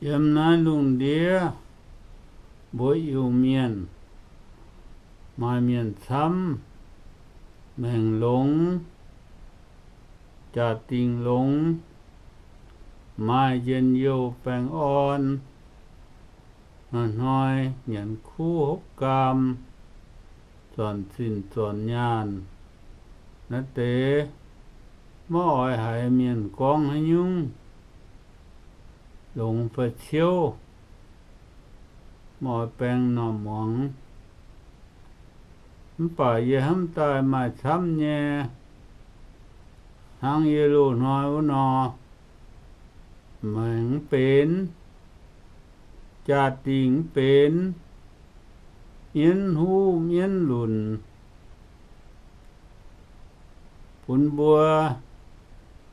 Yiem naaiv lungh ndiev mbuo Iu-Mienh maaih mienh camv, maengc longx, jaa-dingh longx, maaih njien-youh baengh orn, hnoi-hnoi nyanc kuv hopv gaam, zornc zinh zornc nyaanh. Naaiv deix maiv oix haiz mienh gorngv haaix nyungc longx fai ciouv, maiv oix baeng m'normh muangx. Mv baac yie hnamv daaih maaih camv nyei, hnangv yie loz-hnoi wuov nor, maengc mv benx, jaa-dingh mv benx, mienv huv mienv lunc, bun mbuo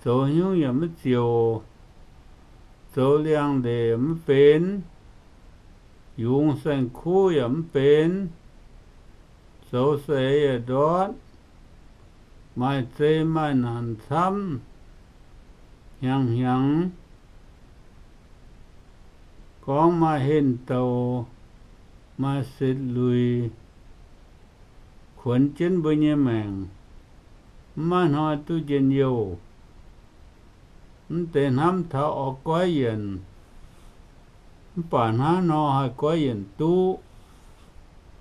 zoux haaix nyungc yaac maiv ziouc, zoux liangx-ndeic maiv benx, yungz saeng-kuv yaac mv benx, zoux saeng-eix yaac ndortv, maaih zei maaih naanc camv, hnyangx-hnyangx gorngv maaih henh douc, maaih setv luic, kuonx jienv mbuo nyei maengc, maiv maaih hnoi duqv njien-youh. Mv deix hnamv taux oix goiv yienc, mv baac hnangv nor haih goiv yienc duqv,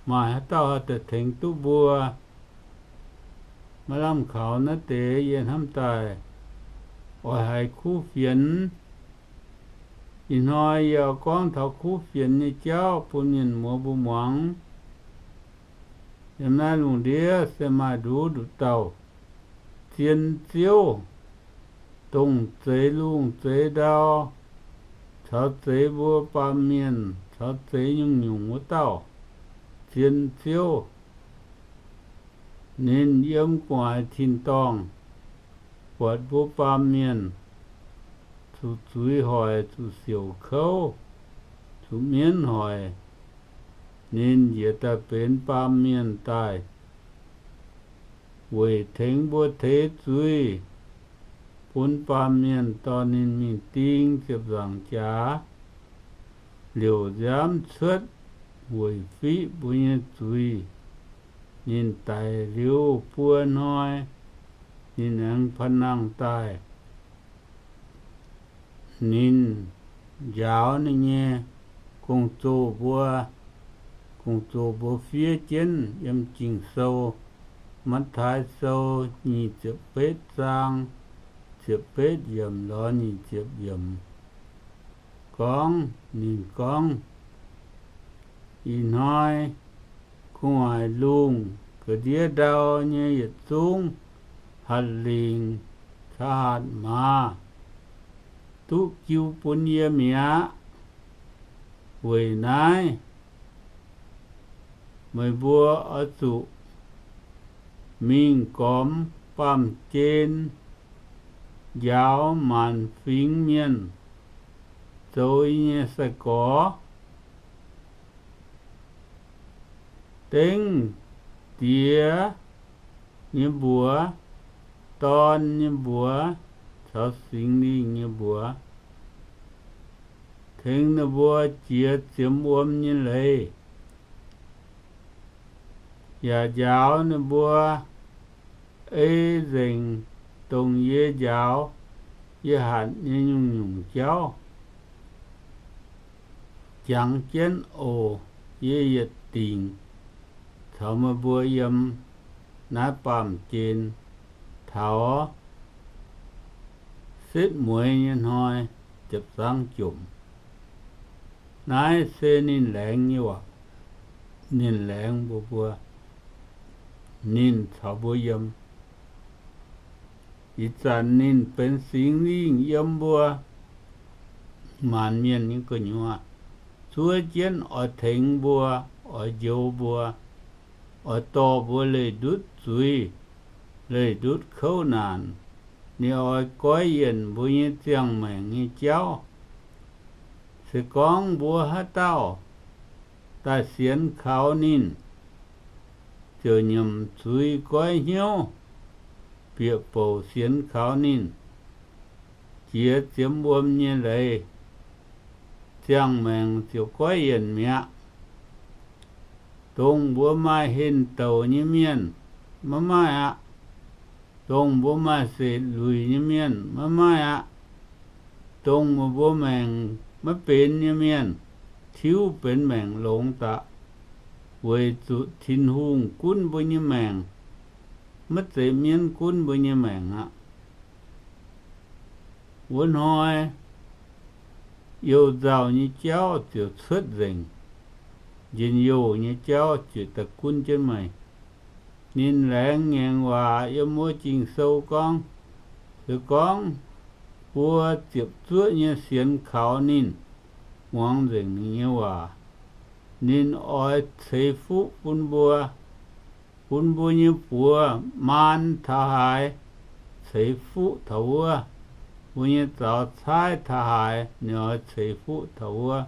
maaih haaix dauh haih daaih tengx duqv mbuo? Maiv lamh kaux naaiv deix yie hnamv daaih oix haiz kuv fienx. Ih hnoi yie oix gorngv taux kuv fienx nyei jauv bun mienh muoz mbuo muangx. Yiem naaiv lungh ndiev se maaih nduqc nduqc dauh zien ziouv, dongh zeix lungh zeix ndau, caux zeix mbuo baamh mienh, caux zeix nyungc-nyungc wuov dauh zien ziouv. Ninh yiem gu'nguaaic tin-dorngh buatc mbuo baamh mienh zuqc zuiz hoic, zuqc siouc kouv, zuqc mienv hoic, ninh njiec daaih benx baamh mienh daaih, weic tengx mbuo teix zuiz, bun baamh mienh dorh ninh mingh ding ziepc nzaangc jaax, liouc nziaamv cuotv weic fiqv mbuo nyei zuiz. Ninh daic liuz buo hnoi, ninh aengx paav nangh daaih. Ninh njaaux ninh nyei gong-zoh mbuo, gong-zoh mbuo fiev jienv yiem Ging-Sou, Matv^taai Sou nyic ziepc betv zaang, ziepc betv yiemc lorz nyic ziepc yiemc. Gorngv, ninh gorngv, ih hnoi gu'nguaaic lungh ga'ndiev ndau nyei yietc zungv hatc lingc caux hatc maaz duqv jiu bun yie mi'aqv. Weic naaiv meih mbuo oix zuqc mingh gormx baamh gen njaaux maanc fingx mienh zoux yie nyei sai-gorx. Dengv Diex nyei mbuox, Dorn nyei mbuox, caux Singx Lingh nyei mbuox, tengx ninh mbuo jiex ziemx wuom nyei leiz, yaac njaaux ninh mbuo ei nzengc dongh yie njaaux yie hatc nyei nyungc-nyungc jauv. Jangx jienv oc. Yie yietc dingc caux meih mbuo yiem naaiv baamh gen taux setv mueiz nyei hnoi ziepc zangv jomc. Naaiv se ninh laengz nyei waac. Ninh laengz mbuo, mbuo, ninh caux mbuo yiem. Ih zanc ninh benx Singx Lingh yiem mbuo maanc mienh nyei gu'nyuoz, zuov jienv oix tengx mbuo, oix njoux mbuo, oix dorh mbuo leih ndutv zuiz, leih ndutv kouv naanc. Ninh oix goiv yienc mbuo nyei ziangh maengc nyei jauv. Se gorngv mbuo haaix dauh daaih sienx kaux ninh, ziouc nyiemc zuiz goiv hnyouv, bieqc bouc sienx kaux ninh, jiex ziemx wuom nyei leiz, ziangh maengc ziouc goiv yienc mi'aqv. Dongh mbuo maaih henh douc nyei mienh, maiv maaih aqv. Dongh mbuo maaih seix luic nyei mienh, maiv maaih aqv. Dongh meih mbuo maengc maiv benx nyei mienh, tiuv benx maengc longx daaih, weic zuqc Tin-Hungh gunv mbuo nyei maengc, maiv zeiz mienv gunv mbuo nyei maengc aqv. Wuov hnoi youh nzauh nyei jauv ziouc cuotv nzengc, njien-youh nyei jauv ziouc daaih gunv jienv meih. Ninh laengz ngaengc waac yiem wuov Ging-Sou gorngv, se gorngv mbuo ziepc zuoqv nyei sienx kaux ninh, muangx nzengc ninh nyei waac, ninh oix ceix fuqv bun mbuo, bun mbuo nyei buoz maan taux haaix, ceix fuqv taux wuov. Mbuo nyei zaux caaiv taux haaix, ninh oix ceix fuqv taux wuov.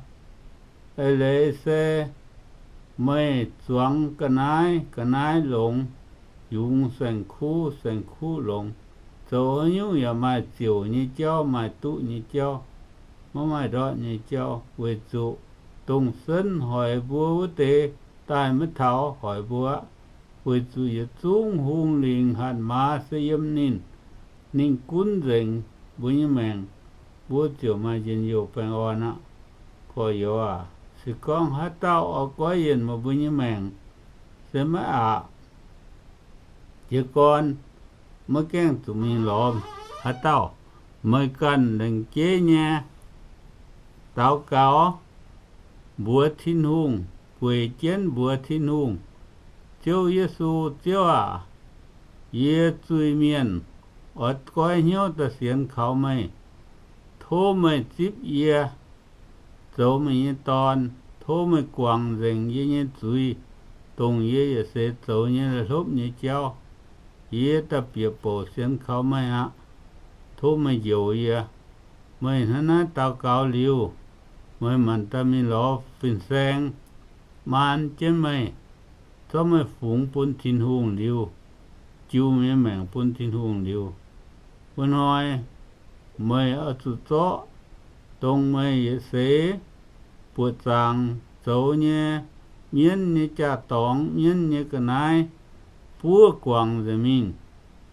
Eix leiz se meih zuangx ga'naaiv, ga'naaiv longx, yungz saeng-kuv, saeng-kuv longx. Zoux haaix nyungc yaac maaih ziouc nyei jauv, maaih duqv nyei jauv, maiv maaih ndortv nyei jauv, weic zuqc dongh senv hoic mbuo wuov deix daaih maiv taux hoic mbuo aqv. Weic zuqc yietc zungv hungh lingc hatc maaz se yiem ninh. Ninh gunv nzengc mbuo nyei maengc, mbuo ziouc maaih njien-youh baengh orn aqv. Gorx-youz aac, se gorngv haaix dauh oix goiv yienc meih mbuo nyei maengc, se maiv aqc. Jiez gorn maiv gaengh zuqc mingh lorz haaix dauh. Meih ganh laengz jeiv nyei daux gaux, mbuox Tin-Hungh, gueic jienv mbuox Tin-Hungh, Ziouv Yesu, Ziouv aac, yie zuiz-mienh, oix goiv hnyouv daaih sienx kaux meih. Tov meih zipv yie zoux meih nyei dorn. Tov meih guangc nzengc yie nyei zuiz, dongh yie yietc seix zoux nyei la'hlopv nyei jauv. Yie daaih bieqc bouc sienx kaux meih aqv. Tov meih njoux yie. Meih hnangv naaiv daux gaux liuz, meih manc daaih mingh lorz fin-saeng maan jienv meih, zorqv meih fungx bun Tin-Hungh liuz, jiu meih nyei maengc bun Tin-Hungh liuz, wuov hnoi meih oix zuqc zorqv dongh meih yietc seix buoqc zaangc zoux nyei mienv nyei jaa-dorngx, mienv nyei ga'naaiv buov guangc nzengc mingh.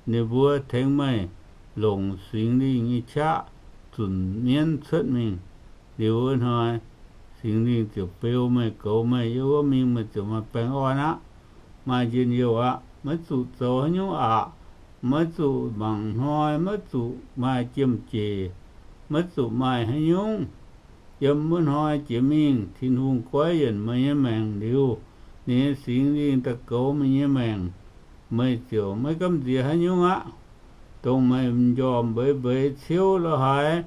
Ninh mbuo tengx meih longc Singx Lingh nyei qaqv zunc mienv cuotv mingh. Liuz wuov hnoi Singx Lingh ziouc beu meih, goux meih, yiem wuov mingh meih ziouc maaih baengh orn aqv, maaih njien-youh aqv. Maiv zuqc zoux haaix nyungc aqc. Maiv zuqc mangc hnoi, maiv zuqc maaih jiem-jeic, maiv zuqc maaih haaix nyungc. Yiem wuov hnoi jiex mingh Tin-Hungh goiv yienc meih nyei maengc liuz, ninh nyei Singx Lingh daaih goux meih nyei maengc, meih ziouc maiv gamh nziex haaix nyungc aqv. Dongh meih m'njormh mbeix mbeix ciouv lo haaix,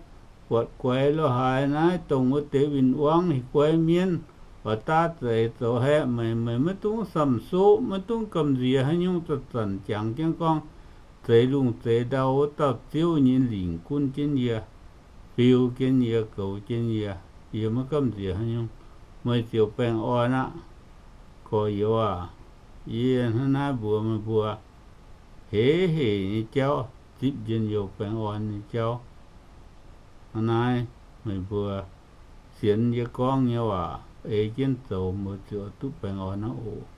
buatc guaix lo haaix naaiv, dongh wuov deix win-wangv hieh guaiv mienv oix daav za'eix zoux haeqv meih, meih maiv dungx samh-soqv, maiv dungx gamh nziex haaix nyungc, zanc-zanc jangx jienv gorngv, Zeix lungh zeix ndau wuov dauh Ziouv nyei lingc gunv jienv yie, fiu jienv yie, goux jienv yie. Yie maiv gamh nziex haaix nyungc. Meih ziouc baengh orn aqv. Gorx-youz aac, yie hnangv naaiv mbuox meih mbuo, heix hec nyei jauv, zipv njien-youh baengh orn nyei jauv. Hnangv naaiv meih mbuo sienx yie gorngv nyei waac, ei jienv zoux, mbuo ziouc duqv baengh orn aqv oc.